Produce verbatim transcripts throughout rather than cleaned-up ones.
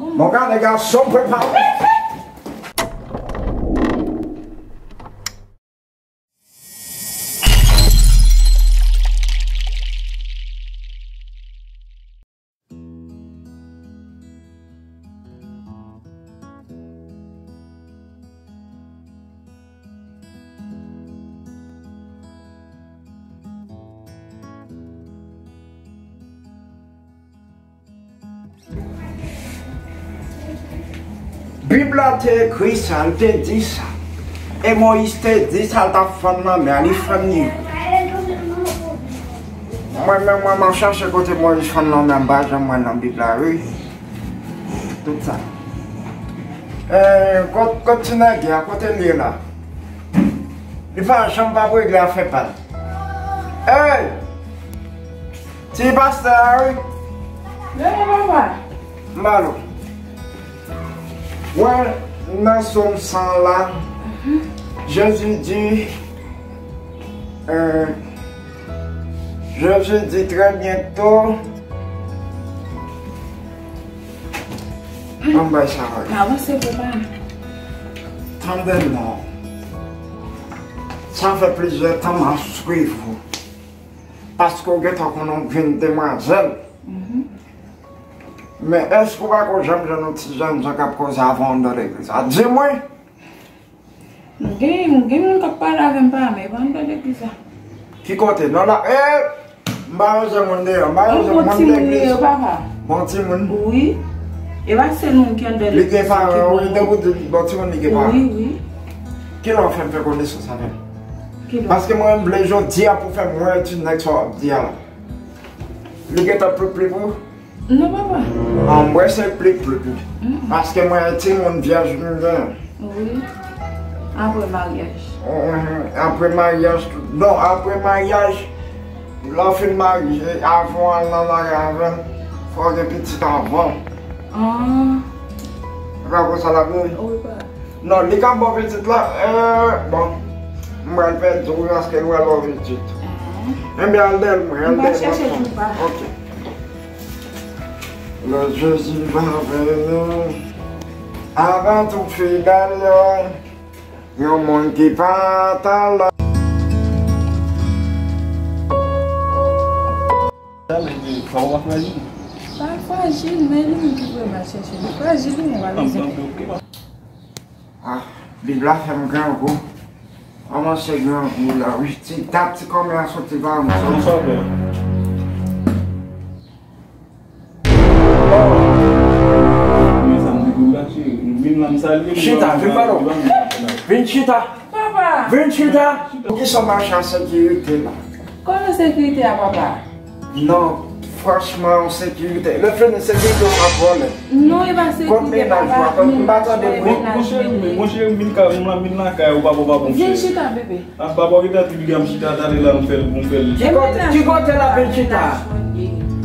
Mon gade gason prepare. Bib la te ekri sa, l te di sa. E Moyiz te di sa, l t ap fann lanmè a, li fann li. Mwen menm, mwen, m ap chache kote Moyiz fann lanmè a, m pa janm wè nan Bib la, wi. Tout sa. E, kot, kot ti nèg la, kote l ye la? Li pa janm p ap regle afè pa l. Ey! Ti pastè a, wi. Leve, papa. M ba l ou. Wè, nan Sòm san la, Jezi di, euh, Jezi di, trè byento, ann bay sa, wi. M avanse, papa. Tande non. Sa fè plizyè tan m ap swiv ou. Paske w gentan konnen w jwenn demwazèl. Men èske w pa ko janm jwenn yon ti jènjan k ap koze avè w anndan legliz la? Di mwen. M gen, m gen moun k ap pale avè m pa, men e pa anndan legliz la. Ki kote? Non, la, e, m pa yon jèn moun deyò, m pa yon jèn moun legliz. Bon timoun li ye, papa. Bon timoun. Wi. E pa se nou ki anndan legliz la. Li gen paran, wi, depi w di bon timoun li gen paran. Wi, wi. Kilè w fè m fè konesans avè l? Kilè? Paske mwen, m vle jodi a pou fè m wè ti nèg sa w ap di a la. Li gentan pli pli pou ou? Non, papa. An, m wè se pli pli. Paske mwen, timoun vyèj m gen. Wi. Apre maryaj. Mhm, apre maryaj tou. Non, apre maryaj, lè w fin marye, avan w al nan maryaj avè l, fò w gen pitit avan. Ah. E pa konsa l ap ye? Wi, papa. Non, li ka ba w pitit la, eh, bon. M pral pèdi w paske l pral ba w pitit. Enben, al dèyè l, mwen, al dèyè l, mwen. Ok. Lè Jezi va vini, avan tout fidèl yo, yon moun ki pa ta la. Sa w pa frajil? Pa frajil, men li menm ki pou al chèche. Li frajil, li menm, pa bezwen. Ah, Bib la fè m grangou. Kòmanse grangou la, wi. Ti dat ti kòmè a soti pa m. Sa w fè? Men sa m di pou m la, cheri. M vin la, m salye m. Chita, vin pale. Vin chita. Papa! Vin chita. Poukisa w mache an sekirite la? Kote sekirite a, papa? Non, franchman, yon sekirite. Lè fini, sekirite w ap vòlè. Non, e pa sekirite, papa. Kot mennaj ou a? M pa tande bri. Monchè, monchè, m vin ka, m la, m vin lakay ou, papa, papa, monchè. Vin chita, bebe. A, papa, ou gentan di piga m chita, talè la, m fè l, m fè l. Ki kote, ki kote l ap vin chita?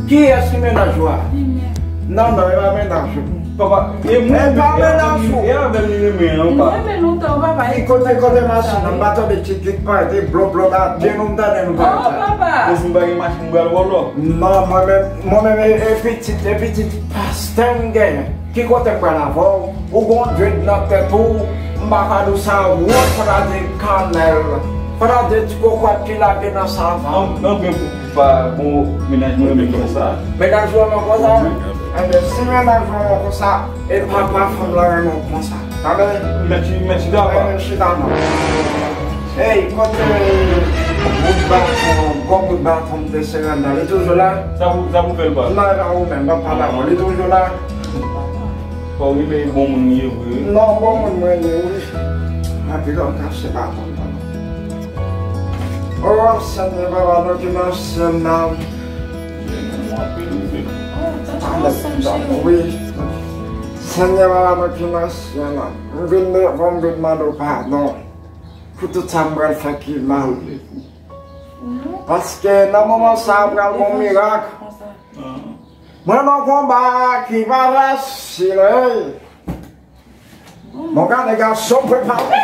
Kiyès ki mennaj ou a? Non, non, e pa mennaj ou. Papa, e mwen, e pa mennaj ou. E avè m li renmen an, papa. Nou renmen lontan, papa. Ki kote, kote machin nan? M pa tande ti krik pa, te blòblò la, de nou m tande nou pa. Oh, papa. Bon, si m pa gen machin, m pral vòlò. Non, mwen menm, mwen menm, e, e pitit, e pitit pastè m genyen. Ki kote m pral avè w? Ou gon dread nan tèt ou, m pa ka di w sa wòch, fò ta di kannèl, fò ta di ti kokwèt ki lage nan savann. An, anben pou pa bon mennaj mwen renmen konsa. Mennaj ou renmen konsa? Enben, si mennaj ou renmen konsa, e papa fanm lan renmen w konsa. Tande? Mèsi, mèsi, papa. Enben, chita non. Ey, kote bout baton, gwo bout baton m te sere anndan? Li toujou la? Sa pou, sa pou fè l pa? Non, e pa ou menm, m ap pale avè w. Li toujou la? Fò w rele bon moun li ye vre. Non, bon moun mwen ye, wi. Epi lè w kache baton nan. O, Senyè, papa, nou ki nan syèl la. Wi. Senyè, papa, nou ki nan syèl la. M vin devan w, m vin mande w padon pou tout sa m pral fè ki mal. Paske nan moman sa a pral gon mirak. Mwen nan konba ki pa fasil, ey. Mon gade gason prepare.